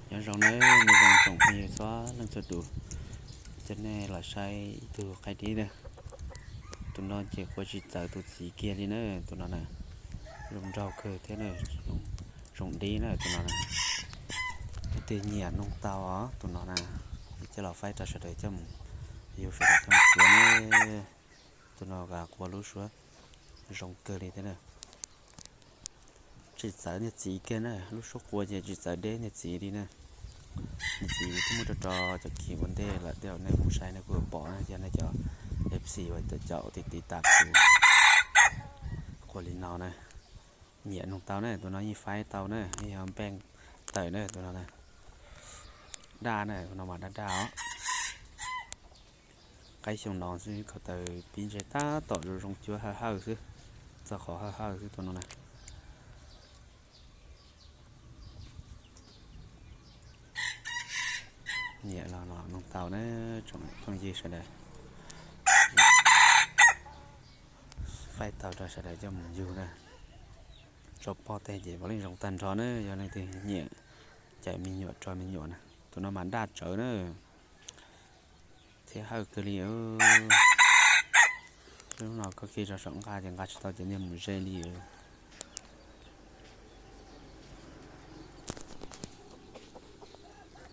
Nyob zoo nawb, nyob zoo tsoom phooj ywg txhua leej txhua tus, coj nej los saib ib tug qaib dib na. Tus no ces qua tsis txawv tus txiv kiag li na, tus no na. Zoo nraug kawg thiab na, zoo dib na tus no na. Leej twg nyiam noog tau os tus no na, coj los faib rau sawv daws coj mus yug, sawv daws coj mus cuab na. Tus no qua lub suab zoo kawg li thiab na. Tsis txawv niag txiv kiag na, lub suab qua ces tsis txawv deb niag txiv li na. Niag txiv kuv twb muab rau rau cov kis ua ntej lawm, tej zaum nej mus saib nej kuj pom na, yog nej cov F C uas cov tiv tiv tas kuv qua li no na. Nyiam noog tau na, tus no yeej faib tau na, yeej yog npeej tawm na tus no na. Daj na, tus no mas daj daj os. Qaib xyoo no xwb, ko taw pib ntse tab tom zoo zoo cuab hawj hawj xwb, txog qhov hawj hawj xwb tus no na. Nyiam los los noog tau na, tsoom phooj ywg sawv daws. Faib tau rau sawv daws coj mus yug na. Tso poj tej ces puav leej zoo tag nrho na, yog leej twg nyiam cawm me nyuam tso me nyuam na. Tus no mas daj tsawv na, thiab hawj kawg li. Lub no koj khi rau saum nqaj ces nqa tsis tau cov niag mus ze li.